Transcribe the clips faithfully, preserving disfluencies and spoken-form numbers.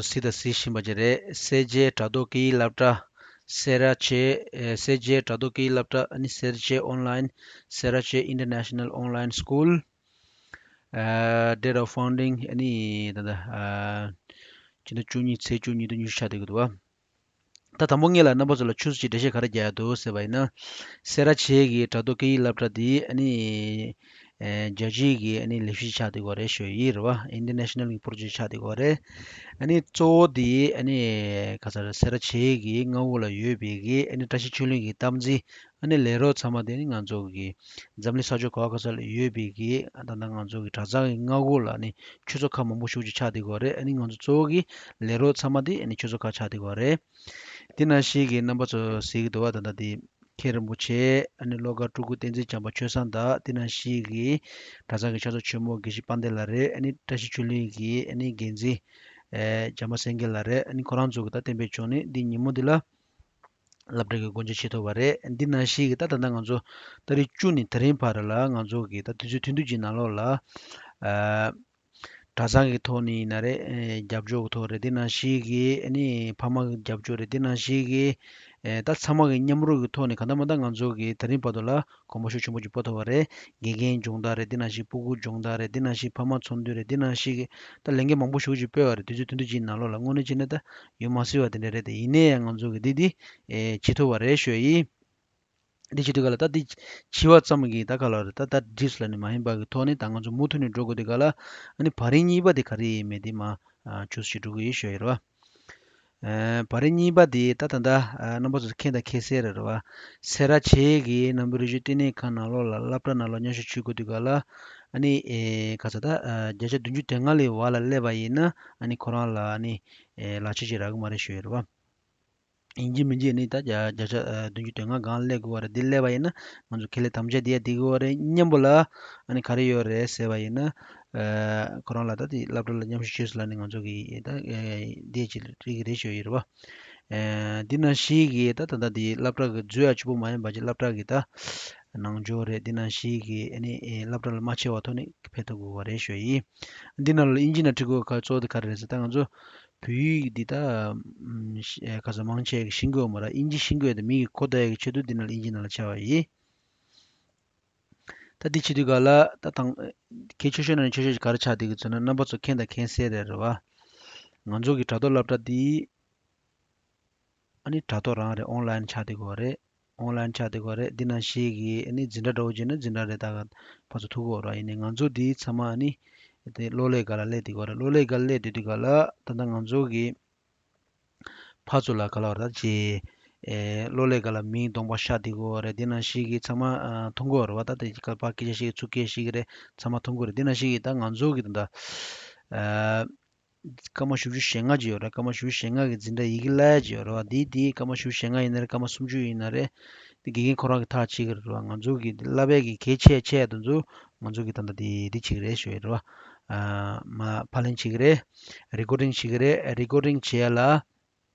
གཟིགས་དང་གཟིགས་བཞིན་པ་ཅིག་རེད། སེར་བྱེས་དྲ་ཐོག་སྐད་ཡིག་སློབ་གྲྭ། སེ་ར་བྱེས་ཨེ་སེར་བྱེས་དྲ་ཐོག་སྐད་ཡིག་སློབ་གྲྭ། ཨ་ནི་སེར་བྱེས་online, Sera Che International Online School, ཨ་date of founding, ཨ་ནི་ད་ལྟ་ཨ་ཕྱི་ཟླ་བཅུ་གཉིས་ཚེས་བཅུ་ཉིས་སྟོང་ཉི་ཤུ་ཆགས་བསྡད་ཀྱི་འདུག་བ། ད་དང་པོ་ངེད་ལ་རྣམ་པ་ཚོ་ལ་ཆུ་ཚོད་ཅིག་འགྲེལ་བཤད་ག་རེ་རྒྱག་ཡ་འདུག་ཟེར་བ་ཡིན་ན། སེ་ར་བྱེས་ཀྱི་དྲ་ཐོག་སྐད་ཡིག་སློབ་གྲྭ་འདི་ཨ་ནི་ཨེ་རྒྱལ་སྤྱིའི་གི་ཨ་ནི་ལས་གཞི་ཆགས་བསྡད་ཀྱི་ཡོད་རེད་ཞུ་ཡི་རེད་བ། International་གི་project་ཆགས་བསྡད་ཀྱི་ཡོད་རེད། ཨ་ནི་གཙོ་བོ་འདི་ཨ་ནི་ག་ས་རེད། སེ་ར་བྱེས་ཀྱི་མངའ་འོག་ལ་ཡོད་པའི་གི་ཨ་ནི་བཀྲ་ཤིས་ཆོས་གླིང་གི་སྟངས་འཛིན། ཨ་ནི་ལས་རོགས་ཚང་མ་དེ་ནི་ང་ཚོ་གི་འཛམ་གླིང་ས་ཕྱོགས་ག་བ་ག་ས་ལ་ཡོད་པའི་གི་ཨ་ད་ལྟ་ང་ཚོ་གི་གྲྭ་ཚང་གི་མངའ་འོག་ལ་ནི་ཆོས་ཚོགས་ཁག་མང་པོ་ཞེ་པོ་ཅིག་ཆགས་བསྡད་ཀྱི་ཡོད་རེད། ཨ་ནི་ང་ཚོ་གཙོ་བོ་གི་ལས་རོགས་ཚང་མ་དེ་ཨ་ནི་ཆོས་ཚོགས་ཁག་ཆགས་བསྡད་ཀྱི་ཡོད་རེད། དེ་ནང་བཞིན་གི་རྣམ་པ་ཚོ་གཟིགས་ཀྱི་འདུག་བ། ད་ལྟ་དེ་མཁན་རིན་པོ་ཆེ། ཨ་ནི་བློ་དགའ་སྤྲུལ་སྐུ་བསྟན་འཛིན་བྱམས་པ་ཆོས་བཟང་དང་། དེ་ནང་བཞིན་གི་གྲྭ་ཚང་གི་ཕྱག་ཚོགས་ཆེན་མོ་དགེ་བཤེས་དཔལ་ལྡན་ལགས་རེད། ཨ་ནི་བཀྲ་ཤིས་ཆོས་གླིང་གི་ཨ་ནི་འགན་འཛིན་ཨེ་བྱམས་པ་སེང་གེ་ལགས་རེད། ཨ་ནི་ཁོ་རང་ཚོ་གི་ད་བསྟན་པའི་ཕྱོགས་ནས་འདི་ཉིན་མོ་འདི་ལ་སློབ་གྲྭ་གི་སྒོ་འབྱེད་བྱེད་ཐུབ་པ་རེད། འདི་ནང་བཞིན་གི་ད་ད་ལྟ་ང་ཚོ་ཏ་རིག་བཅུ་ནས་དེ་རིང་བར་ལ་ང་ཚོ་གི་ད་དུས་ཚོད་ཐུང་ཐུང་ཅིག་ནང་ལོགས་ལ་ཨ་གྲྭ་ཚང་གི་ཐོག་ནས་ཡིན་ན་རེད། ཨེ་རྒྱབ་སྐྱོར་གི་ཐོག་རེད། འདི་ནང་བཞིན་གི་ཨ་ནི་ཕ་མ་གི་རྒྱབ་སྐྱོར་རེད། འདི་ནང་བཞིན་གི་ཨེ་ད་ཚང་མ་གི་མཉམ་རུབ་ཀྱི་ཐོག་ནས་གང་ལྟར་མ་ལྟར་ང་ཚོ་གི་དེ་རིང་བར་དུ་ལ་གོམ་པ་ཤུགས་ཆེན་པོ་ཅིག་སྤོ་ཐུབ་པ་རེད། དགེ་རྒན་སྦྱོང་བརྡར་རེད། འདི་ནང་བཞིན་སྤུ་གུ་སྦྱོང་བརྡར་རེད། འདི་ནང་བཞིན་ཕ་མ་ཚོགས་འདུ་རེད། འདི་ནང་བཞིན་གི་ད་ལས་འགན་མང་པོ་ཞེ་པོ་ཅིག་སྤེལ་བ་རེད། དུས་ཚོད་ཐུང་ཐུང་ཅིག་ནང་ལོགས་ལ་དངོས་གནས་བྱས་ན་ད་ཡོད་མ་སྲིད་པ་དེ་འདྲ་རེད། དེ་ཡིན་ནའི་ཡང་ང་ཚོ་གི་འདི་འདི་ཨེ་བྱེད་ཐུབ་པ་རེད་ཞུ་ཡ་ཡིན། འདི་བྱེད་དུས་ག་ལ་ད་འདི་བྱེད་པ་ཙམ་གྱིས་ད་ག་ལ་རེད། ད་ད་འགྲིགས་ལ་ནི་མ་ཡིན་པ་གི་ཐོག་ནས་ད་ང་ཚོ་མུ་མཐུད་ནས་འགྲོ་དགོས་དུས་ག་ལ། ཨ་ནི་བར་རིམ་གཉིས་པ་དེ་ག་རེ་ཡིན་མིན་དེ་མ་ཨ་ཆུ་ཚོད་ཅིག་འགྲོ་གི་ཡོད་ཞུ་ཡ་རེད་བ། ཨ་བར་རིམ་གཉིས་པ་དེ་ད་ད་ལྟ་ཨ་རྣམ་པ་ཚོ་མཁྱེན་དང་མཁྱེན་གསལ་རེད་རེད་བ། སེ་ར་བྱེས་ཀྱི་རྣམ་པའི་རིག་གཞུང་བསྟི་གནས་ཁང་ནང་ལོགས་ལ་སློབ་གྲྭ་ནང་ལོགས་མཉམ་ཞུགས་བྱེད་དགོས་དུས་ག་ལ། ཨ་ནི་ཨེ་ག་ས་ད་ཨ་བརྒྱ་ཆ་བདུན་ཅུ་དོན་ལྔ་ལས་བར་ལ་སླེབས་པ་ཡིན་ན་ཨ་ནི་ཁོ་རང་ལ་ཨ་ནི་ཨེ་ལག་ཁྱེར་ཅིག་རག་གི་མ་རེད་ཞུ་ཡ་རེད་བ། ཡིན་གཅིག་མིན་གཅིག་ནི་ད་བརྒྱ་བརྒྱ་ཆ་ཨ་བདུན་ཅུ་དོན་ལྔ་སྒང་སླེབས་དགོས་པ་རེད། འདི་སླེབས་པ་ཡིན་ན་ང་ཚོ་ཁེ་ལས་དམ་བཅའ་འདི་ཡ་འདི་དགོས་པ་རེད། མཉམ་པོ་ལ་ཨ་ནི་ག་རེ་ཡོད་རེད་ཟེར་བ་ཡིན་ན། ཨ་ཁོ་རང་ལ་ད་དེ་སློབ་གྲྭ་ལ་མཉམ་ཞུགས་བྱོས་ཟེར་ལབ་ནས་ང་ཚོ་གི་ད་ཨེ་འདི་ཅིག་རིག་གི་རེད་ཞུ་ཡི་རེད་བ། ཨ་འདི་ནང་བཞིན་གི་ད་ད་ལྟ་དེ་སློབ་གྲྭ་གི་འཛུལ་ཡ་གཅིག་པོ་མ་ཡིན་པ་ཅིག་སློབ་གྲྭ་གི་ད་ནང་སྦྱོང་རེད། འདི་ནང་བཞིན་གི་ཨ་ནི་ཨེ་སློབ་གྲྭ་ལ་མ་ཆད་པ་ཐོག་ནས་ཕེབས་ཐུབ་དགོས་པ་རེད་ཞུ་ཡི། འདི་ནང་ལ་ཨིན་ཇི་ནང་བྲིས་དགོས་ག་གཙོ་བོ་དེ་ག་རེ་རེད་ཟེར་ད་ང་ཚོ་བོད་ཡིག་འདི་ད་ཨམ་ཤ་ཨེ་ག་ས་མང་ཆེ་གི་ཤེས་ཀྱི་ཡོད་མ་རེད། ཨིན་ཇི་ཤེས་ཀྱི་ཡོད་དེ་མི་གི་གོ་བརྡ་ཡག་གི་ཆེད་དུ་འདི་ནང་ལ་ཨིན་ཇི་ནང་ལ་བྱས་པ་ཡིན། ད་འདི་བྱེད་དུས་ག་ལ་ད་དང་གལ་ཆེ་ཤོས་ནང་ནས་ཆེ་ཤོས་ཅིག་ག་རེ་ཆགས་བསྡད་ཀྱི་ཟེར་ན་རྣམ་པ་ཚོ་མཁྱེན་དང་མཁྱེན་གསལ་རེད་རེད་བ། ང་ཚོ་གི་དྲ་ཐོག་སློབ་གྲྭ་འདི་ཨ་ནི་དྲ་ཐོག་རང་རེད། ཨོན་ལན་ཆགས་བསྡད་ཀྱི་ཡོད་རེད། ཨོན་ལན་ཆགས་བསྡད་ཀྱི་ཡོད་རེད། འདི་ནང་བཞིན་གི་ཨ་ནི་འཛིན་གྲྭ་འདྲ་བོ་བྱས་ན་འཛིན་གྲྭ་རེད། ད་ག་ཕར་ཚུར་ཐུག་གི་ཡོད་རེད། ཡིན་ནའི་ང་ཚོ་འདི་ཚང་མ་ཨ་ནི་དེ་གློག་ཀླད་སྒང་ལ་སླེབས་བསྡད་ཀྱི་ཡོད་རེད། གློག་ཀླད་སྒང་ལ་སླེབས་བསྡད་དུས་ག་ལ་ད་ལྟ་ང་ཚོ་གི་ཕར་ཚུར་ལ་ག་ལ་བར་ད་ཅི་ཨེ་གློག་ཀླད་སྒང་ལ་མིང་གདོང་པ་ཤར་བསྡད་ཀྱི་ཡོད་རེད། འདི་ནང་བཞིན་གི་ཚང་མ་ཨ་མཐོང་གི་ཡོད་རེད་བ། ད་དེ་ག་པར་སྐད་ཆ་བཤད་ཀྱི་ཚུར་སྐད་བཤད་ཀྱི་རེད། ཚང་མ་མཐོང་གི་ཡོད་རེད། འདི་ནང་བཞིན་གི་ད་ང་ཚོ་གི་ད་ལྟ་ཨ་སྐར་མ་བཞི་བཅུ་ཞེ་ལྔ་ཅིག་ཡོད་རེད། སྐར་མ་བཞི་བཅུ་ཞེ་ལྔ་གི་འཛིན་གྲྭ་ཡི་གེ་བསླབ་ཡ་ཅིག་ཡོད་རེད་བ། འདི་འདི་སྐར་མ་བཞི་བཅུ་ཞེ་ལྔ་ཡིན་ན་རེད། སྐར་མ་སུམ་ཅུ་ཡིན་ན་རེད། འདི་དགེ་རྒན་ཁོ་རང་གིས་ཐག་བཅད་ཀྱི་རེད་བ། ང་ཚོ་གི་འདི་བསླབ་ཡ་གི་གལ་ཆེ་ཆེ་ཡ་དེ་ཚོ་ང་ཚོ་གི་ད་ལྟ་འདི་འདི་བྱེད་ཀྱི་རེད་ཞུ་ཡ་རེད་བ། ཨ་མ་ཕབ་ལེན་བྱེད་ཀྱི་རེད། རི་ཀོར་ཌིང་བྱེད་ཀྱི་རེད། རི་ཀོར་ཌིང་བྱེད་ཡ་ལ།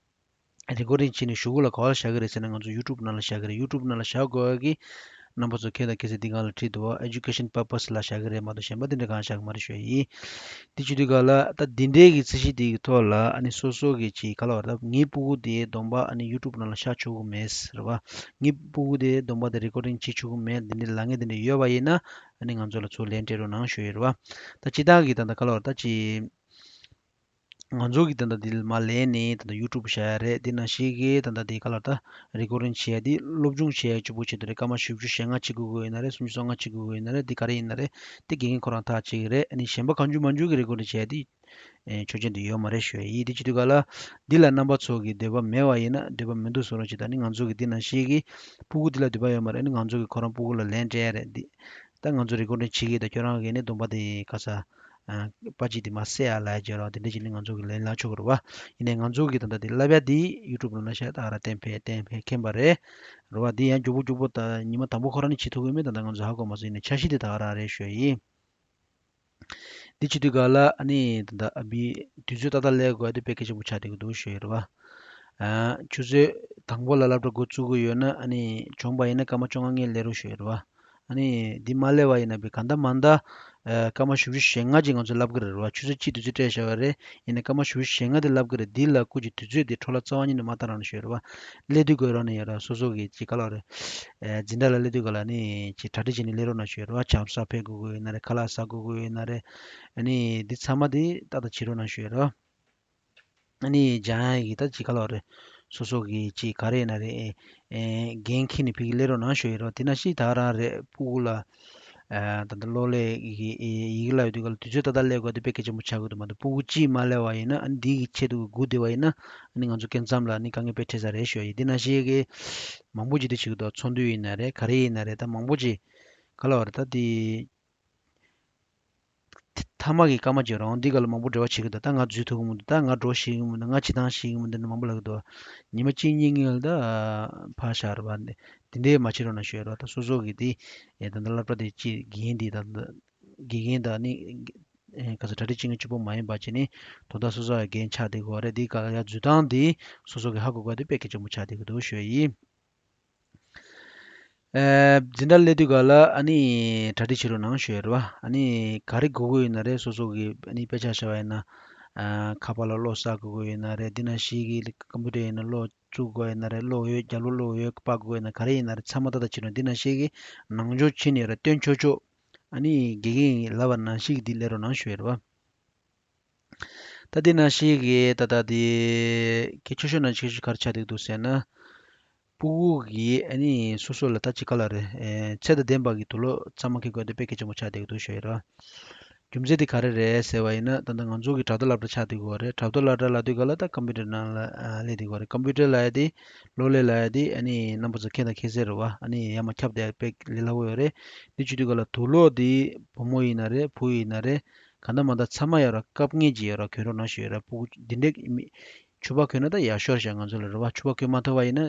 རི་ཀོར་ཌིང་བྱས་ནས་གཞུག་གུ་ལ་ག་པར་བཞག་གི་རེད་ཟེར་ན་ང་ཚོ་ཡུ་ཊུབ་ནང་ལ་བཞག་གི་རེད། ཡུ་ཊུབ་ནང་ལ་བཞག་དགོས་ཀྱི་རྣམ་པ་ཚོ་མཁྱེན་དང་མཁྱེན་གསལ་འདི་སྒང་ལ་བྲིས་འདུག་བ། Education purpose ལ་བཞག་གི་རེད་མ་གཏོགས་གཞན་པ་འདི་འདྲ་གང་བཞག་གི་མ་རེད་ཞུ་ཡ་ཡིན། འདི་བྱེད་དུས་ག་ལ་ད་འདི་འདྲའི་གི་ཚད་གཞི་འདི་གི་ཐོག་ལ་ཨ་ནི་སོ་སོ་གི་ཅིག་ག་ལ་བར་ད་ངའི་སྤུ་གུ་དེའི་གདོང་པ་ཨ་ནི་ཡུ་ཊུབ་ནང་ལ་ཤར་ཆོག་གི་མེད་རེད་བ། ངའི་སྤུ་གུ་དེའི་གདོང་པ་དེ་རི་ཀོར་ཌིང་བྱེད་ཆོག་གི་མེད། འདི་འདྲའི་ལབ་མཁན་དེ་འདྲ་ཡོད་པ་ཡིན་ན་ཨ་ནི་ང་ཚོ་ལ་ཚུར་ལན་སྤྲད་རོགས་གནང་ཞུ་ཡ་རེད་བ། ད་སྤྱིར་བཏང་གི་ད་ལྟ་ག་ལ་བར་ད་ཅིག་ང་ཚོ་གིས་ད་ལྟ་འདི་མར་ལེན་ནས་ད་ལྟ་ཡུ་ཊུབ་བཞག་ཡ་རེད། འདི་ནང་བཞིན་གྱི་ད་ལྟ་འདི་ག་ལ་ད་རི་ཀོར་ཌིང་བྱེད་ཡ་འདི་སློབ་སྦྱོང་བྱེད་ཡ་གཅིག་པུ་ཆེད་དུ་རེད། སྐར་མ་བཞི་བཅུ་ཞེ་ལྔ་བྱེད་དགོས་ཀྱི་ཡོད་ན་རེད། སུམ་ཅུ་སོ་ལྔ་བྱེད་དགོས་ཀྱི་ཡོད་ན་རེད། འདི་ག་རེ་ཡིན་ན་རེད། འདི་དགེ་རྒན་ཁོ་རང་ཐག་བཅད་ཀྱི་རེད། ཨ་ནི་གཞན་པ་གང་བྱུང་མང་བྱུང་གི་རི་ཀོར་ཌིང་བྱེད་ཡ་འདི་ཨེ་ཆོག་མཆན་འདི་ཡོད་མ་རེད་ཞུ་ཡ་ཡིན། འདི་བྱེད་དུས་ག་ལ་འདི་ལ་རྣམ་པ་ཚོ་གི་འདོད་པ་མེད་པ་ཡིན་ན་འདོད་པ་མི་འདུག་ཟེར་རོགས་བྱེད། ད་ནི་ང་ཚོ་གི་འདི་ནང་བཞིན་གྱི་སྤུ་གུ་འདི་ལ་འདོད་པ་ཡོད་མ་རེད། ཨ་ནི་ང་ཚོ་གི་ཁོ་རང་སྤུ་གུ་ལ་ལན་སྤྲད་ཡ་རེད། འདི་ད་ང་ཚོ་རི་ཀོར་ཌིང་བྱེད་ཀྱི་ད་ཁྱོད་རང་གིས་ནི་གདོང་པ་དེ་ག་ས་ཨ་པར་ཅིག་དེ་མར་བསད་ཡ་ལབ་ཡ་བྱས་རོགས། དེ་འདྲ་བྱས་ནས་ང་ཚོ་གི་ལན་ལབ་ཆོག་གི་རེད་བ། ཡིན་ནའི་ང་ཚོ་གི་ད་ལྟ་དེ་བསླབ་ཡ་དེ་ཡུ་ཊུབ་ནང་ན་བཞག་ད་ག་རང་གཏན་འཁེལ་གཏན་འཁེལ་མཁན་པ་རེད་རེད་བ། དེ་ཡང་མགྱོགས་པོ་མགྱོགས་པོ་ད་ཉི་མ་དང་པོ་ཁོ་རང་ནས་བྱེད་ཐུབ་ཀྱི་མེད། ད་ལྟ་ང་ཚོ་ཧ་གོ་མ་སོང་། ཡིན་ནའི་འཆར་གཞི་དེ་ད་ག་རང་རེད་ཞུ་ཡ་ཡིན། འདི་བྱེད་དུས་ག་ལ་ཨ་ནི་ད་ལྟ་ཨ་བི་དུས་ཚོད་ཏག་ཏག་ལས་དགོས་ཡ་དེ་དཔེ་གལ་ཆེན་པོ་ཆགས་བསྡད་ཀྱི་འདུག་ཞུ་ཡ་རེད་བ། ཨ་ཆུ་ཚོད་དང་པོ་ལ་སློབ་གྲྭ་འགོ་བཙུགས་ཀྱི་ཡོད་ན་ཨ་ནི་བྱུང་པ་ཡིན་ན་སྐར་མ་བཅོ་ལྔ་སྔོན་སླེབས་རོགས་ཞུ་ཡ་རེད་བ། ཨ་ནི་འདི་མ་སླེབས་པ་ཡིན་ན་བི་ག་འདྲ་མ་འདྲ་ཨ་སྐར་མ་བཞི་བཅུ་ཞེ་ལྔ་ཅིག་ང་ཚོས་ལབ་གི་རེད་བ། ཆུ་ཚོད་གཅིག་དུས་ཚོད་སྤྲད་བཞག་པ་རེད། ཡིན་ན་སྐར་མ་བཞི་བཅུ་ཞེ་ལྔ་དེ་ལབ་གི་རེད། འདི་ལ་སྐུ་མཁྱེན་དུས་ཚོད་དེ་འཕྲོ་བརླག་རྩ་བ་ཉིད་ནས་མ་བཏང་རོགས་གནང་ཞུ་ཡ་རེད་བ། སླེབས་དུས་དགོས་རོགས་གནང་ཡ་ར། སོ་སོ་གི་ཅིག་ག་ལ་རེད། ཨ་འཛིན་གྲྭ་ལ་སླེབས་དུས་ག་ལ་ནི་ཅིག་གྲ་སྒྲིག་བྱས་ནས་སླེབས་རོགས་གནང་ཞུ་ཡ་རེད་བ། ཆབ་གསང་ཕུད་དགོས་དགོས་ཡོད་ན་རེད། ཁ་ལག་ཟ་དགོས་དགོས་ཡོད་ན་རེད། ཨ་ནི་འདི་ཚང་མ་འདི་ཏག་ཏག་བྱེད་རོགས་གནང་ཞུ་ཡ་རེད་བ། ཨ་ནི་སྦྱང་ཡག་གི་ད་ཅིག་ག་ལ་རེད། སོ་སོ་གི་ཅིག་ག་རེ་ཡིན་ན་རེད། ཨེ་འགན་འཁྱེར་ནས་ཕ་གི་སླེབས་རོགས་གནང་ཞུ་ཡི་རོ། དེ་ནང་བཞིན་ད་རང་རེད་སྤུ་གུ་ལ། ཨ་ད་ལྟ་གློག་ཀླད་ཀྱི་ཡི་གེ་བསླབ་ཡོད་དུས་ག་ལ་དུས་ཚོད་ཏག་ཏག་སླེབས་དགོས་དེ་དཔེ་གལ་ཆེན་པོ་ཆགས་ཀྱི་འདུག་མ་གཏོགས་སྤུ་གུ་གཅིག་མ་སླེབས་པ་ཡིན་ན། ཨ་ནི་འདི་གི་ཆེད་དུ་སྒུག་བསྡད་པ་ཡིན་ན། ཨ་ནི་ང་ཚོ་སྐབས་མཚམས་ལ་ཨ་ནི་དཀའ་ངལ་དཔེ་འཕྲད་ས་རེད་ཞུ་ཡི། དེ་ནང་བཞིན་གི་མང་པོ་ཅིག་དེ་བྱེད་ཀྱི་འདུག་ཚོགས་འདུ་ཡིན་ན་རེད། ག་རེ་ཡིན་ན་རེད། ད་མང་པོ་ཅིག་ག་ལ་བ་རེད། ད་དེ། མཐའ་མ་གི་སྐར་མ་གཅིག་རང་འདི་ག་ལ་མང་པོ་འབྲེལ་བ་བྱེད་ཀྱི་འདུག་ད་ང་འཛུལ་ཐུབ་ཀྱི་མི་འདུག་ད་ང་འགྲོ་ཤེས་ཀྱི་མི་འདུག་ང་བྱེད་སྟངས་ཤེས་ཀྱི་མི་འདུག་ནི་མང་པོ་ལབ་ཀྱི་འདུག་ཉི་མ་གཅིག་གཉིས་གཉིས་ལ་ད་ཕར་བཞག་ར་བ། འདི་འདྲའི་མ་བྱེད་རོགས་གནང་ཞུ་ཡ་ར། ད་སོ་སོ་གི་འདི་ཨེ་ད་ལྟ་སློབ་གྲྭ་འདི་ཅིག་འགན་འདི་ད་དགེ་རྒན་དང་ནི་ཨེ་ག་ཚོད་གྲ་སྒྲིག་བྱེད་མཁན་གཅིག་པོ་མ་ཡིན་པ་བྱས་ནས་དོ་བདག་སོ་སོ་ཡ་འགན་ཆགས་བསྡད་དགོས་རེད། འདི་ག་ཡ་འཛུལ་སྟངས་འདི་སོ་སོ་གི་ཧ་གོ་དགོས་འདི་དཔེ་གལ་ཆེན་པོ་ཆགས་བསྡད་ཀྱི་འདུག་ཞུ་ཡ་ཡིན། ཨེ་འཛིན་གྲྭ་སླེབས་དུས་ག་ལ་ཨ་ནི་གྲ་སྒྲིག་བྱེད་རོགས་གནང་ཞུ་ཡ་རེད་བ། ཨ་ནི་ག་རེ་དགོས་དགོས་ཡོད་ན་རེད། སོ་སོ་གི་ཨ་ནི་དཔེ་ཆ་བཞག་པ་ཡིན་ན། ཨ་ཁ་པར་ལ་གློག་བསག་དགོས་དགོས་ཡོད་ན་རེད། འདི་ནང་བཞིན་གི་ཀམ་པུ་ཊར་ཡིན་ན་གློག་བཙུགས་དགོས་ཡོད་ན་རེད། གློག་འོད་རྒྱབ་ལོགས་གློག་འོད་སྤར་དགོས་ཡོད་ན་ག་རེ་ཡིན་ན་རེད། ཚང་མ་ཏག་ཏག་བྱེད་རོགས། འདི་ནང་བཞིན་གི་ནང་ཆོས་ཕྱིན་ནས་ར་སྟོན་ཆོག་ཆོག་ཨ་ནི་དགེ་རྒན་གྱིས་ལབ་པ་ནང་བཞིན་གི་འདི་སླེབས་རོགས་གནང་ཞུ་ཡ་རེད་བ། ད་འདི་ནང་བཞིན་གི་ད་ལྟ་འདི་གལ་ཆེ་ཤོས་ནང་ཆེ་ཤོས་ག་རེ་ཆགས་བསྡད་འདུག་ཟེར་ན། སྤུ་གུ་གིས་ཨ་ནི་སོ་སོ་ལ་ད་ཅི་ག་ལ་རེད། ཨེ་ཚད་དང་ལྡན་པ་གི་དུག་སློག་གཙང་མ་འཁྱེར་དགོས་འདི་དཔེ་གལ་ཆེན་པོ་ཆགས་བསྡད་འདུག་ཞུ་ཡ་ར། རྒྱུ་མཚན་དེ་ག་རེ་རེད་ཟེར་བ་ཡིན་ན། ད་ལྟ་ང་ཚོ་གི་དྲ་ཐོག་སློབ་གྲྭ་ཆགས་བསྡད་ཀྱི་ཡོད་རེད། དྲ་ཐོག་སློབ་གྲྭ་ལབ་དུས་ག་ལ་ད་ཀམ་པུ་ཊར་ནང་ལ་ཨ་སླེབས་བསྡད་ཀྱི་ཡོད་རེད། ཀམ་པུ་ཊར་ལབ་ཡ་དེ་གློག་ཀླད་ལབ་ཡ་དེ་ཨ་ནི་རྣམ་པ་ཚོ་མཁྱེན་དང་མཁྱེན་གསལ་རེད་བ། ཨ་ནི་ཡར་མར་ཁྱབ་བསྡད་ཡ་དཔེ་ལས་སླ་པོ་ཡོད་རེད། འདི་བྱེད་དུས་ག་ལ་དུག་སློག་འདི་བུ་མོ་ཡིན་ན་རེད། བུ་ཡིན་ན་རེད། གང་ལྟར་མ་ལྟར་ཚང་མ་ཡོད་ར། སྐབས་ངེས་ཀྱི་ཡོད་ར་གྱོན་རོགས་གནང་ཞུ་ཡ་ར། སྤུ་གུ་འདི་འདྲའི་མི་ཕྱུ་པ་གྱོན་ན་ད་ཡག་ཤོས་རེད་ཤག་ང་ཚོ་ལ་རེད་བ། ཕྱུ་པ་གྱོན་མ་ཐུབ་པ་ཡིན་ན་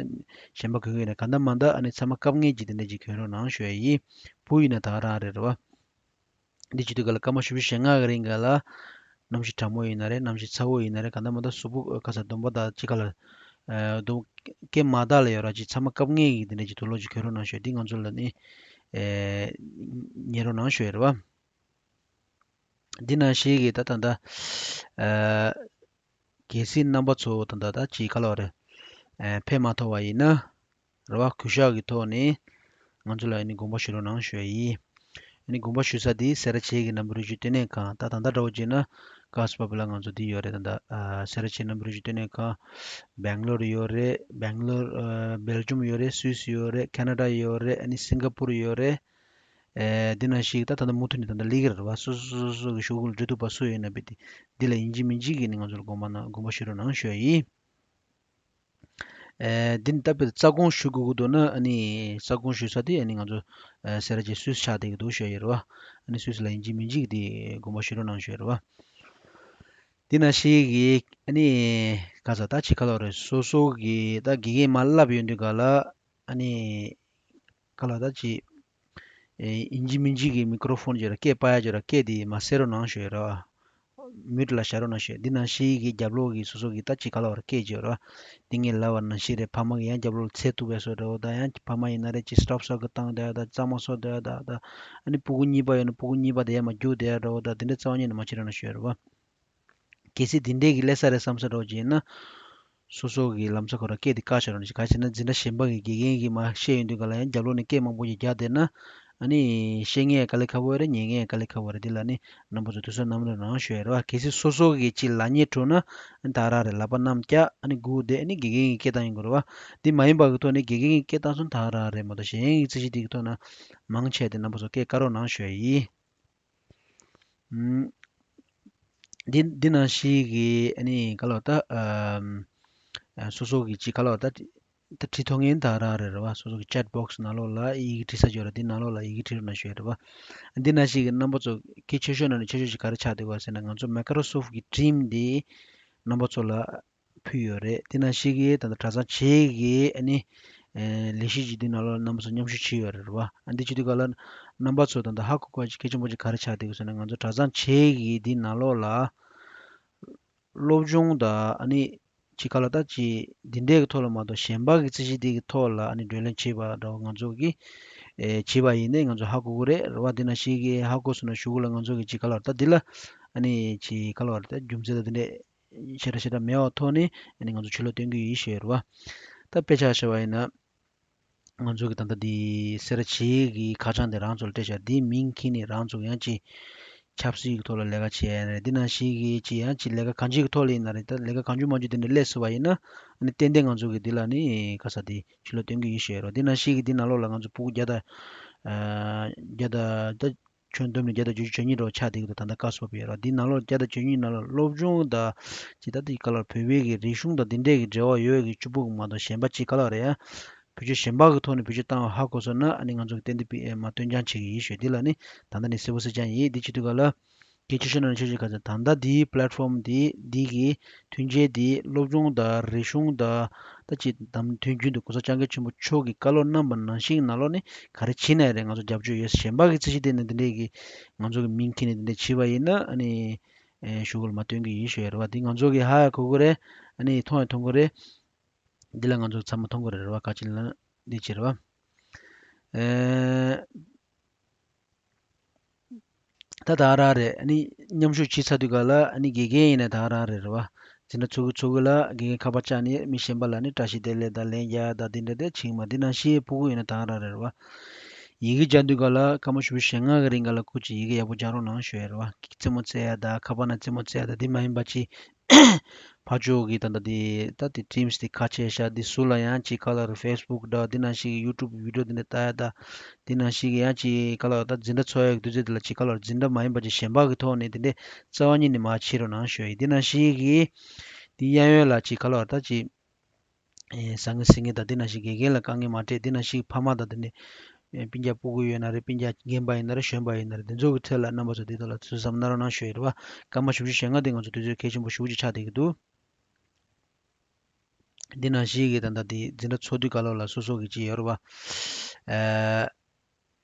གཞན་པ་གྱོན་གྱི་ཡོད་ན། གང་ལྟར་མ་ལྟར་ཨ་ནི་ཚང་མ་སྐབས་ངེས་ཀྱི་འདི་འདྲ་ཅིག་གྱོན་རོགས་གནང་ཞུ་ཡ་ཡིན། བུ་ཡིན་ན་ད་རང་རེད་རེད་བ། འདི་བྱེད་དུས་ག་ལ་སྐར་མ་བཞི་བཅུ་ཞེ་ལྔ་གི་རིང་ག་ལ་གནམ་གཤིས་གྲང་མོ་ཡིན་ན་རེད། གནམ་གཤིས་ཚ་བོ་ཡིན་ན་རེད། གང་ལྟར་མ་ལྟར་གཟུགས་པོ་ཁ་ཚ་གདོང་པ་དང་ཅི་ག་ལ་གདོང་སྐེ་མ་དག་ལ་ཡོད་ར་ཅིག་ཚང་མ་སྐབས་ངེས་ཀྱི་འདི་འདྲ་ཅིག་དུག་སློག་ཅིག་གྱོན་རོགས་གནང་ཞུ་ཡ། འདི་ང་ཚོ་ལ་ནི་ཉན་རོགས་གནང་ཞུ་ཡ་རེད་བ། འདི་ནང་བཞིན་གྱི་ད་ད་ལྟ་ཨ་གལ་སྲིད་རྣམ་པ་ཚོ་ད་ལྟ་ད་ཅིག་ག་ལ་བ་རེད། ཨ་ཕེབས་མ་ཐུབ་པ་ཡིན་ན་རེད་བ། གུས་ཞབས་ཀྱི་ཐོག་ནས་ང་ཚོ་ལ་ཨ་ནི་དགོངས་པ་ཞུ་རོགས་གནང་ཞུ་ཡ་ཡིན། ཨ་ནི་དགོངས་པ་ཞུ་ས་དེ་སེ་ར་བྱེས་ཀྱི་རྣམ་པ་རོགས་སྐྱོར་ལྟེ་གནས་ཁང་། ད་ད་ལྟ་འདྲ་བོ་བྱས་ན་ག་ས་པ་པི་ལ་ང་ཚོ་འདི་ཡོད་རེད། ད་ལྟ་ཨ་སེ་ར་བྱེས་རྣམ་པ་རོགས་སྐྱོར་ལྟེ་གནས་ཁང་། སྦེང་ལོར་ཡོད་རེད། སྦེང་ལོར་ཨ་སྦེལ་ཇམ་ཡོད་རེད། སུད་སི་ཡོད་རེད། ཁེ་ན་ཌ་ཡོད་རེད། ཨ་ནི་སིང་ག་པུར་ཡོད་རེད། ཨེ་འདི་ནང་བཞིན་ད་ད་ལྟ་མུ་མཐུད་ནས་ད་ལྟ་སླེབས་ཀྱི་རེད་བ། སོ་སོ་སོ་སོ་གི་ཤོག་གུ་ལ་འབྲེལ་གཏུག་པ་སུ་ཡོད་ན་བས་ཏེ་འདི་ལ་ཡིན་གཅིག་མིན་གཅིག་གིས་ནི་ང་ཚོ་ལ་དགོངས་པ་གནང་དགོངས་པ་ཞུ་རོགས་གནང་ཞུ་ཡ་ཡིན། ཨེ་འདི་ནི་ད་བས་ཏེ་རྩ་དགོངས་ཞུ་དགོས་ཀྱི་འདུག་ན། ཨ་ནི་རྩ་དགོངས་ཞུ་ས་དེ་ཨ་ནི་ང་ཚོ་ཨེ་སེ་ར་བྱེས་སུད་སི་ཆགས་བསྡད་ཀྱི་འདུག་ཞུ་ཡ་ཡིན་རེད་བ། ཨ་ནི་སུད་སི་ལ་ཡིན་གཅིག་མིན་གཅིག་དེ་དགོངས་པ་ཞུ་རོགས་གནང་ཞུ་ཡ་རེད་བ། འདི་ནང་བཞིན་གྱི་ཨ་ནི་ག་ས་ད་ཅི་ག་ལ་རེད། སོ་སོ་གི་ད་དགེ་རྒན་མར་བསླབ་ཡོང་དུས་ག་ལ་ཨ་ནི་ག་ལ་ད་ཅི་ཨེ་ཡིན་གཅིག་མིན་གཅིག་གི་མི་ཀྲོ་ཕོན་ཅིག་ར་སྐད་སྤར་ཡ་ཅིག་ར། སྐད་དེ་མར་སེལ་རོགས་གནང་ཞུ་ཡ་ར། མིའུ་ཊི་ལ་བཞག་རོགས་གནང་ཞུ་ཡ། འདི་ནང་བཞིན་གྱི་རྒྱབ་ལོགས་ཀྱི་སོ་སོ་གི་ད་ཅི་ག་ལ་བར་སྐད་ཅིག་ཡོད་ར། འདི་ངས་ལབ་པ་ནང་བཞིན་རེད། ཕ་མ་གི་ཡང་རྒྱབ་ལོགས་ལ་ཚད་གཏུབ་པའི་བཟོ་འདྲ་བོ་དང་། ཡང་ཕ་མ་ཡིན་ན་རེད་ཅིག་སི་ཊོབ་སོགས་ཀྱི་བཏང་བསྡད་ཡ་དང་། གཙང་མ་བཟོ་བསྡད་ཡ་དང་། ད་ཨ་ནི་སྤུ་གུ་གཉིས་པ་ཡོད་ན་སྤུ་གུ་གཉིས་པ་དེ་ཡར་མར་རྒྱུག་བསྡད་ཡ་འདྲ་བོ་དང་། དེ་འདྲ་རྩ་བ་ཉིད་ནས་མ་བྱེད་རོགས་གནང་ཞུ་ཡ་རེད་བ། གལ་སྲིད་འདི་འདྲས་ཀྱི་སླེབས་ས་རེད་བསམ་ས་འདྲ་བོ་ཅིག་ཡིན་ན། སོ་སོ་གི་ལམ་སང་ཁོ་རང་སྐད་དེ་བཀག་བཞག་རོགས་གནང་ཞུ། ག་ཅི་ན་འཛིན་གྲྭ་གཞན་པ་གི་དགེ་རྒན་གྱིས་མར་བཤད་ཡོང་དུས་ག་ལ་ཡང་རྒྱབ་ལོགས་ནས་སྐད་མང་པོ་ཞིག་རྒྱག་བསྡད་ན། ཨ་ནི་བཤད་མཁན་ཡང་དཀའ་ལས་ཁག་པོ་རེད། ཉན་མཁན་ཡང་དཀའ་ལས་ཁག་པོ་རེད། འདི་ལ་ནི་རྣམ་པ་ཚོ་དུས་ཚོད་གནང་རོགས་གནང་ཞུ་ཡ་རེད་བ། གལ་སྲིད་སོ་སོ་གི་ཅིག་ལབ་སྙིང་བྲོ་ན་ཨ་ནི་ད་རང་རེད། ལག་པ་བསྣམས་བཀྱག་ཨ་ནི་སྒུག་བསྡད། ཨ་ནི་དགེ་རྒན་གྱི་སྐད་བཏང་ཡོང་དགོས་རེད་བ། འདི་མ་ཡིན་པ་གི་ཐོག་ནས་དགེ་རྒན་གྱི་སྐད་བཏང་སོང་ད་རང་རེད་མ་གཏོགས། གཞན་གྱི་རྩིས་གཞི་འདི་གི་ཐོག་ན་མང་ཆེ་དེ་རྣམ་པ་ཚོ་སྐད་བཀག་རོགས་གནང་ཞུ་ཡ་ཡིན། ཨུམ། འདི་འདི་ནང་བཞིན་གྱི་ཨ་ནི་ག་ལ་བ་ད་ཨམ། ཨ་སོ་སོ་གི་ཅིག་ག་ལ་བ་ད་ད་བྲིས་ཐུབ་མཁན་ད་རང་རེད་རེད་བ། སོ་སོ་གི་ཅེཊ་བོག་སི་ནང་ལོགས་ལ་ཡི་གེ་བྲིས་ས་ཅིག་ཡོད་རེད། འདི་ནང་ལོགས་ལ་ཡི་གེ་བྲིས་རོགས་གནང་ཞུ་ཡ་རེད་བ། འདི་ནང་བཞིན་གྱི་རྣམ་པ་ཚོ་གལ་ཆེ་ཤོས་ནང་ནས་ཆེ་ཤོས་ཅིག་ག་རེ་ཆགས་བསྡད་ཡོད་ཟེར་ན། ང་ཚོ་མའི་ཀྲོ་སོཕ་གི་ཊིམ་འདི་རྣམ་པ་ཚོ་ལ་ཕུལ་ཡོད་རེད། དེ་ནང་བཞིན་གྱི་ད་ལྟ་གྲྭ་ཚང་བྱེས་ཀྱི་ཨ་ནི་ཨེ་ལས་གཞི་ཅིག་འདི་ནང་ལོགས་རྣམ་པ་ཚོ་མཉམ་ཞུགས་བྱས་ཡོད་རེད་བ། ཨ་འདི་བྱེད་དུས་ག་ལ་རྣམ་པ་ཚོ་ད་ལྟ་ཧ་གོ་དགོས་ཅིག་གལ་ཆེན་པོ་ཅིག་ག་རེ་ཆགས་བསྡད་ཡོད་ཟེར་ན། ང་ཚོ་གྲྭ་ཚང་བྱེས་ཀྱི་འདི་ནང་ལོགས་ལ་སློབ་སྦྱོང་དང་ཨ་ནི་ཅིག་ག་ལ་ད་ཅིག་འདི་འདྲའི་གི་ཐོག་ལ་མ་གཏོགས་གཞན་པ་གི་རྩིས་གཞི་འདི་གི་ཐོག་ལ་ཨ་ནི་བགྲོ་གླེང་བྱས་པ་འདྲ་བོ་ང་ཚོ་གི་ ཨེ་བྱས་པ་ཡིན་ནའི་ང་ཚོ་ཧ་གོ་གི་རེད། རེད་བ། འདི་ནང་བཞིན་གྱི་ཧ་གོ་སོང་ན་གཞུག་གུ་ལ་ང་ཚོ་གི་ཅིག་ག་ལབ་རེད། ད་འདི་ལ་ཨ་ནི་ཅིག་ག་ལབ་རེད། ད་རྒྱུ་མཚན་དང་འདི་འདྲས་ཞེ་དྲག་ཞེ་དྲག་མེད་པའི་ཐོག་ནས་ཨ་ནི་ང་ཚོ་ཕྱི་ལོགས་སྟོན་གྱི་ཡིན་ཞུ་ཡ་རེད་བ། ད་དཔེ་ཆ་བཞག་པ་ཡིན་ན། ང་ཚོ་གི་ད་ལྟ་འདི་སེ་ར་བྱེས་ཀྱི་ཁ་བྱང་དེ་རང་ཚོ་ལ་སྤྲད་བཞག་འདིའི་མིང་འཁྱེར་ནས་རང་ཚོ་ཡང་ཅིག་ཆབ་སྲིད་ཀྱི་ཐོག་ལ་ལས་ཀ་བྱེད་ཡ་རེད། འདི་ནང་བཞིན་གྱི་ཅིག་ཡང་ཅིག་ལས་ཀ་གང་ཅིའི་ཐོག་ལ་ཡིན་ན་རེད། ད་ལས་ཀ་གང་བྱུང་མང་བྱུང་དེ་འདྲ་སླེབས་སྲིད་པ་ཡིན་ན་ཨ་ནི་ཏན་ཏན་ང་ཚོ་གི་འདི་ལ་ནི་ག་ས་འདི་ཕྱི་ལོགས་སྟོན་གྱི་ཡིན་ཞུ་ཡ་རེད། འདི་ནང་བཞིན་གྱི་འདི་ནང་ལོགས་ལ་ང་ཚོ་ཕྲུ་གུ་བརྒྱ་དང་ཨ་བརྒྱ་དང་ད་ཁྱོན་བསྡོམས་ནས་བརྒྱ་དང་བཅུ་བཅུ་གཉིས་འདྲ་བོ་ཆགས་བསྡད་ཀྱི་འདུག་ད་ལྟ་བཀའ་ཟུར་པ་ཡོད་ར། འདི་ནང་ལོགས་བརྒྱ་དང་བཅུ་གཉིས་ནང་ལ་སློབ་སྦྱོང་དང་ཅིག་ད་ལྟ་ག་ལ་བོད་པའི་གི་རིག་གཞུང་དང་འདི་འདྲས་ཀྱི་འབྲེལ་བ་ཡོད་ཀྱི་བཅུ་དཔོན་གྱི་མ་གཏོགས་གཞན་པ་ཅིག་ག་ལ་རེད་ཡ། བེད་སྤྱོད་གཞན་པ་གི་ཐོག་ནས་བེད་སྤྱོད་བཏང་བ་ཧ་གོ་སོང་ན་ཨ་ནི་ང་ཚོ་གི་ཏན་ཏན་པི་ཨེ་མ་སྟོན་རྐྱང་བྱེད་ཀྱི་ཡིན་ཞུ། འདི་ལ་ནི་ད་ལྟ་ནས་གསལ་པོ་གསལ་རྐྱང་ཡིན། འདི་བྱེད་དུས་ག་ལ་གལ་ཆེ་ཤོས་ནང་ཆེ་ཤོས་ག་ཚོད་ད་ལྟ་འདིའི་པི་ལེ་ཊི་ཕོམ་འདི་འདི་གི་མཐུན་རྐྱེན་འདི་སློབ་སྦྱོང་དང་རིག་གཞུང་དང་ད་ཅིག་དམ་དོན་རྒྱུན་དུ་གོང་ས་སྐྱབས་མགོན་ཆེན་པོ་མཆོག་གི་བཀའ་སློབ་གནང་བ་ནང་བཞིན་ནང་ལོགས་ནི་ག་རེ་བྱེད་ན་ཡང་རེད། ང་ཚོ་རྒྱབ་སྐྱོར་ཡོད། གཞན་པ་གི་རྩིས་གཞི་བལྟས་ནས་འདི་འདྲས་ཀྱི་ང་ཚོ་གི་མིང་འཁྱེར་ནས་འདི་འདྲས་བྱས་པ་ཡིན་ན་ཨ་ནི་ཨེ་གཞུག་གུ་ལ་མ་སྟོན་གྱི་ཡིན་ཞུ་ཡ་རེད་བ། འདི་ང་ཚོ་གི་ཧ་ཡ་གོ་གི་རེད། ཨ་ནི་མཐོང་ཡ་མཐོང་གི་རེད། འདི་ལ་ང་ཚོ་ཚང་མ་མཐོང་གི་རེད་བ། ག་ཅི་ལ་འདི་བྱེད་རེད་བ། ཨེ། ད་ད་རང་རེད། ཨ་ནི་མཉམ་ཞུགས་བྱེད་ཚར་དུས་ག་ལ་ཨ་ནི་དགེ་རྒན་ཡིན་ན་ད་རང་རེད་རེད་བ། འཛིན་གྲྭ་ཚོགས་ཀྱི་ཚོགས་ཀྱི་ལ་དགེ་རྒན་ཁ་པར་བཅག་ནས་མི་གཞན་པ་ལ་ནི་བཀྲ་ཤིས་བདེ་ལེགས་དང་ལན་རྒྱག་དང་དེ་འདྲ་དེ་བྱེད་མ། འདི་ནང་བཞིན་ཕྲུ་གུ་ཡིན་ན་ད་རང་རེད་རེད་བ། ཡི་གེ་སྦྱང་དུས་ག་ལ་སྐར་མ་བཞི་བཅུ་ཞེ་ལྔ་གི་རིང་ག་ལ་སྐུ་མཁྱེན་ཡི་གེ་ཡག་པོ་སྦྱང་རོགས་གནང་ཞུ་ཡ་རེད་བ། རྩེད་མོ་རྩེ་ཡ་དང་ཁ་པར་ནང་རྩེད་མོ་རྩེ་ཡ་དང་དེ་མ་ཡིན་པ་ཅིག་ཕར་ཕྱོགས་ཀྱི་ད་ལྟ་དེ་ད་དེ་ཊིམ་སི་དེ་ཁ་ཕྱེ་ཤག་འདི་ཟུར་ལ་ཡང་ཅིག་ག་ལ་རེད། ཕེ་སི་བུག་འདྲ་འདི་ནང་བཞིན་གྱི་ཡུ་ཊུབ་བི་ཌི་ཡོ་འདི་འདྲ་ལྟ་ཡ་ད། འདི་ནང་བཞིན་གྱི་ཡང་ཅིག་ག་ལ་རེད། ད་འཛིན་གྲྭ་ཚོགས་ཡ་གི་དུས་ཚོད་འདི་ལ་ཅིག་ག་ལ་རེད། འཛིན་གྲྭ་མ་ཡིན་པ་ཅིག་གཞན་པ་གི་ཐོག་ནས་དེ་འདྲའི་རྩ་བ་ཉིད་ནས་མ་བྱེད་རོགས་གནང་ཞུ་ཡ་ཡིན། འདི་ནང་བཞིན་གྱི་འདི་གཡས་གཡོན་ལ་ཅིག་ག་ལ་རེད། ད་ཅིག་ཨེ་ཟ་ངེ་ཟིང་ངེ་དང་འདི་ནང་བཞིན་དགེ་རྒན་ལ་དཀའ་ངལ་མ་སྤྲད། འདི་ནང་བཞིན་ཕ་མ་དང་འདི་ནས་ཨེ་སྤུན་ཀྱག་སྤུ་གུ་ཡོད་ན་རེད། སྤུན་ཀྱག་རྒན་པ་ཡིན་ན་རེད། གཞོན་པ་ཡིན་ན་རེད། འདི་ཚོ་གི་ཐད་ལ་རྣམ་པ་ཚོ་འདི་དག་ལ་ཐུགས་བསམ་གནང་རོགས་གནང་ཞུ་ཡ་རེད་བ། སྐར་མ་བཞི་བཅུ་ཞེ་ལྔ་འདི་ང་ཚོ་དུས་ཚོད་གལ་ཆེན་པོ་ཞེ་པོ་ཅིག་ཆགས་བསྡད་ཀྱི་འདུག་འདི་ནང་བཞིན་གྱི་ད་ལྟ་འདི་འཛིན་གྲྭ་ཚོགས་དུས་ག་ལ་ལ་སོ་སོ་གི་ཅིག་ཡོད་རེད་བ། ཨ།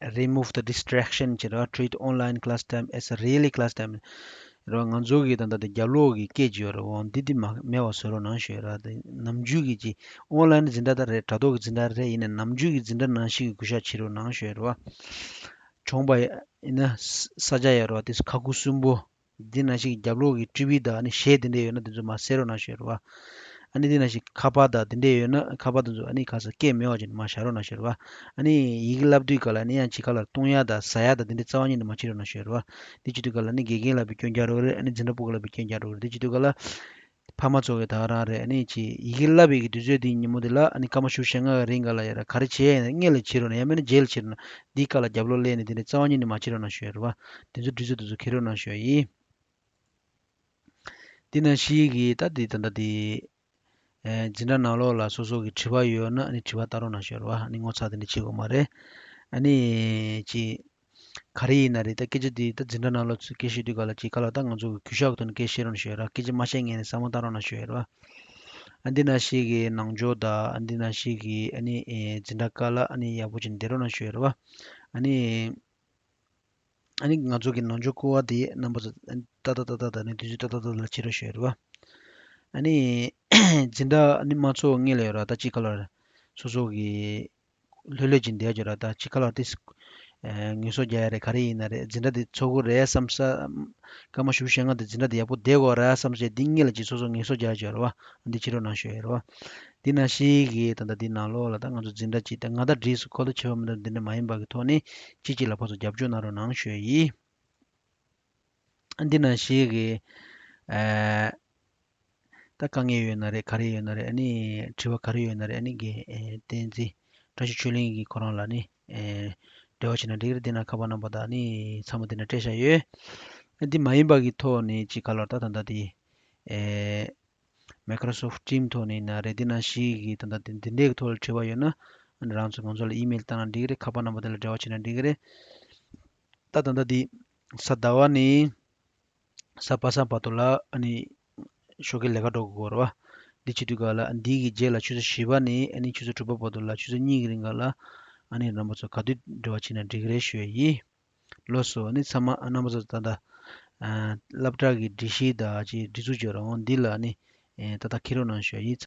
Remove the distraction ཅེས་རེད་བ། Treat online class time as a really class time རེད་བ། ང་ཚོ་གི་ད་ལྟ་འདི་རྒྱབ་ལོགས་ཀྱི་སྐད་ཅིག་ཡོད་རེད་བ། འདི་འདི་མ་མེད་པ་བཟོ་རོགས་གནང་ཞུ་ཡ་རེད་བ། འདི་ནམ་རྒྱུན་གྱི་ཅིག་ཨོན་ལན་འཛིན་གྲྭ་ད་རེད། དྲ་ཐོག་གི་འཛིན་གྲྭ་རེད། ཡིན་ནའི་ནམ་རྒྱུན་གྱི་འཛིན་གྲྭ་ནང་བཞིན་གྱི་གུས་ཞབས་བྱེད་རོགས་གནང་ཞུ་ཡ་རེད་བ། གྱོང་པ་ཡིན་ན་ས་ཆ་ཡོད་རེད་བ། དེ་ཁ་ཁུ་སུན་པོ། འདི་ནང་བཞིན་རྒྱབ་ལོགས་ཀྱི་ཊི་ཝི་དང་ཨ་ནི་གཞས་དེ་འདྲ་ཡོད་ན་དེ་ཚོ་མར་སེལ་རོགས་གནང་ཞུ་ཡ་རེད་བ། ཨ་ནི་འདི་ནང་བཞིན་ཁ་པར་དང་དེ་འདྲ་ཡོད་ན་ཁ་པར་དེ་ཚོ་ཨ་ནི་ག་ས་སྐད་མེད་པ་བྱས་ནས་མར་བཞག་རོགས་གནང་ཞུ་ཡ་རེད་བ། ཨ་ནི་ཡི་གེ་བསླབ་དུས་ག་ལ་ཨ་ནི་ཡང་ཅིག་ག་ལ་གཏོང་ཡ་དང་ཟ་ཡ་དང་དེ་འདྲ་རྩ་བ་ཉིད་ནས་མ་བྱེད་རོགས་གནང་ཞུ་ཡ་རེད་བ། འདི་བྱེད་དུས་ག་ལ་ཨ་ནི་དགེ་རྒན་ལ་བའི་སྐྱོན་རྒྱག་རོགས་རེད། ཨ་ནི་འཛིན་གྲྭ་སྤུ་གུ་ལ་བའི་སྐྱོན་རྒྱག་རོགས་རེད། འདི་བྱེད་དུས་ག་ལ། ཕ་མ་ཚོ་གི་ད་ག་རང་རེད། ཨ་ནི་ཅིག་ཡི་གེ་བསླབ་པའི་གི་དུས་ཚོད་འདི་ཉིན་མོ་འདི་ལ་ཨ་ནི་སྐར་མ་བཞི་བཅུ་ཞེ་ལྔ་གི་རིང་ག་ལ་ཡ་ར་ག་རེ་བྱེད་ཡ་ཡིན་ན་སྔོན་ལ་བྱེད་རོགས་གནང་། ཡང་མིན་ན་རྗེས་ལ་བྱེད་རོགས་གནང་། འདིའི་སྐབས་ལ་རྒྱབ་ལོགས་སླེབས་ནས་འདི་འདྲའི་རྩ་བ་ཉིད་ནས་མ་བྱེད་རོགས་གནང་ཞུ་ཡ་རེད་བ། འདི་ཚོ་དུས་ཚོད་དེ་ཚོ་འཁྱེར་རོགས་གནང་ཞུ་ཡ་ཡིན། འདི་ནང་བཞིན་གྱི་ད་འདི་ད་ལྟ་འདི་ཨེ་འཛིན་གྲྭ་ནང་ལོགས་ལ་སོ་སོ་གི་དྲི་བ་ཡོད་ན་ཨ་ནི་དྲི་བ་བཏང་རོགས་གནང་ཞུ་ཡ་རེད་བ། ཨ་ནི་ངོ་ཚ་དེ་འདྲ་བྱེད་དགོས་མ་རེད། ཨ་ནི་ཅིག་ག་རེ་ཡིན་ན་རེད། ད་སྐད་ཆ་འདི་ད་འཛིན་གྲྭ་ནང་ལོགས་ཚུར་སྐད་བཤད་དུས་ག་ལ་ཅིག་ག་ལ་ད་ང་ཚོ་གི་གུས་ཞབས་ཀྱི་ཐོག་ནས་སྐད་བཤད་རོགས་གནང་ཞུ་ཡ་ར། སྐད་ཆ་མ་བཤད་སྔོན་ནས་བསམ་བློ་བཏང་རོགས་གནང་ཞུ་ཡ་ར་བ། ཨ་འདི་ནང་བཞིན་གྱི་ནང་སྦྱོང་དང་ཨ་འདི་ནང་བཞིན་གྱི་ཨ་ནི་ཨེ་འཛིན་གྲྭ་ཁག་ལ་ཨ་ནི་ཡག་པོ་ཅིག་བསྡད་རོགས་གནང་ཞུ་ཡ་ར་བ། ཨ་ནི་ཨ་ནི་ང་ཚོ་གི་ནང་སྦྱོང་སྐོར་བ་དེ་རྣམ་པ་ཚོ་ཨ་ནི་ཏག་ཏག་ཏག་ཏག་དང་ཨ་ནི་དུས་ཚོད་ཏག་ཏག་ཏག་ལ་བྱེད་རོགས་ཞུ་ཡ་ར་བ། ཨ་ནི་འཛིན་གྲྭ་ཨ་ནི་མ་ཚོགས་སྔོན་ལ་ཡོད་ར། ད་ཅིག་ག་ལ་སོ་སོ་གི་ལྷོད་ལྷོད་ཅིག་བསྡད་ཡོད་ར། ད་ཅིག་ག་ལ་དེ་ཨེ་ངལ་གསོ་རྒྱག་ཡ་རེད། ག་རེ་ཡིན་ན་རེད། འཛིན་གྲྭ་འདི་ཚོགས་ཀྱི་རེད་བསམ་ས། སྐར་མ་བཞི་བཅུ་ཞེ་ལྔ་འདི་འཛིན་གྲྭ་འདི་ཡག་པོ་བསྡད་ཡོད་རེད་བསམ་བྱས་འདི་སྔོན་ལ་ཅིག་སོ་སོ་ངལ་གསོ་རྒྱག་ཡ་ཡོད་ར་བ། འདི་བྱེད་རོགས་གནང་ཞུ་ཡ་ར་བ། འདི་ནང་བཞིན་གྱི་ད་ལྟ་འདི་ནང་ལོགས་ལ་ད་ང་ཚོ་འཛིན་གྲྭ་ཅིག་ད་ང་ད་བྲིས་སུ་ཁོ་ད་བྱེད་པ་མི་འདུག་འདི་འདྲ་མ་ཡིན་པ་གི་ཐོག་ནས་ཅིག་ཅིག་ལ་ཕར་ཚུར་རྒྱབ་སྐྱོར་གནང་རོགས་གནང་ཞུ་ཡ་ཡིན། འདི་ནང་བཞིན་གྱི་ཨ་ད་དཀའ་ངལ་ཡོད་ན་རེད། ག་རེ་ཡོད་ན་རེད། ཨ་ནི་དྲི་བ་ག་རེ་ཡོད་ན་རེད། ཨ་ནི་དགེ་ཨེ་བསྟན་འཛིན་བཀྲ་ཤིས་ཆོས་གླིང་གི་ཁོ་རང་ལ་ནི་ཨེ་འབྲེལ་བ་བྱས་ན་འགྲིག་གི་རེད། འདི་ན་ཁ་པར་ནམ་བར་དང་ཨ་ནི་ཚང་མ་འདི་ན་སྤྲད་བཞག་ཡོད། ཨ་འདི་མ་ཡིན་པ་གི་ཐོག་ནས་ཅིག་ག་ལ་ད་ད་ལྟ་དེ་ཨེ་Microsoft Teams ཐོག་ནས་ཡིན་ན་རེད། འདི་ནང་བཞིན་གྱི་ད་ལྟ་དེ་འདི་འདྲའི་གི་ཐོག་ལ་དྲི་བ་ཡོད་ན་ཨ་ནི་རང་ཚོ་ང་ཚོ་ལ་ཨི་མེལ་བཏང་ན་འགྲིག་གི་རེད། ཁ་པར་ནམ་བར་དེ་ལ་འབྲེལ་བ་བྱས་ན་འགྲིག་གི་རེད། ད་ད་ལྟ་འདི་གཟའ་ཟླ་བ་ནས་གཟའ་པ་སངས་བར་དུ་ལ་ཨ་ནི་ཞོགས་ཀས་ལས་ཀ་འགྲོ་དགོས་རེད་བ། འདི་བྱེད་དུས་ག་ལ་འདི་གི་རྗེས་ལ་ཆུ་ཚོད་བཞི་པ་ནས་ཨ་ནི་ཆུ་ཚོད་དྲུག་པ་བར་དུ་ལ་ཆུ་ཚོད་གཉིས་ཀྱི་རིང་ག་ལ་ཨ་ནི་རྣམ་པ་ཚོ་ག་དུས་འབྲེལ་བ་བྱས་ན་འགྲིག་གི་རེད་ཞུ་ཡ་ཡིན། ལགས་སོ། ཨ་ནི་ཚང་མ་རྣམ་པ་ཚོ་ད་ལྟ་ཨ་སློབ་གྲྭ་གི་སྒྲིག་གཞི་དང་ཅིག་སྒྲིག་འཛུགས་བྱེད་རོགས་འདི་ལ་ཨ་ནི་ཨེ་ད་ལྟ་འཁྱེར་རོགས་གནང་ཞུ་ཡ་ཡིན།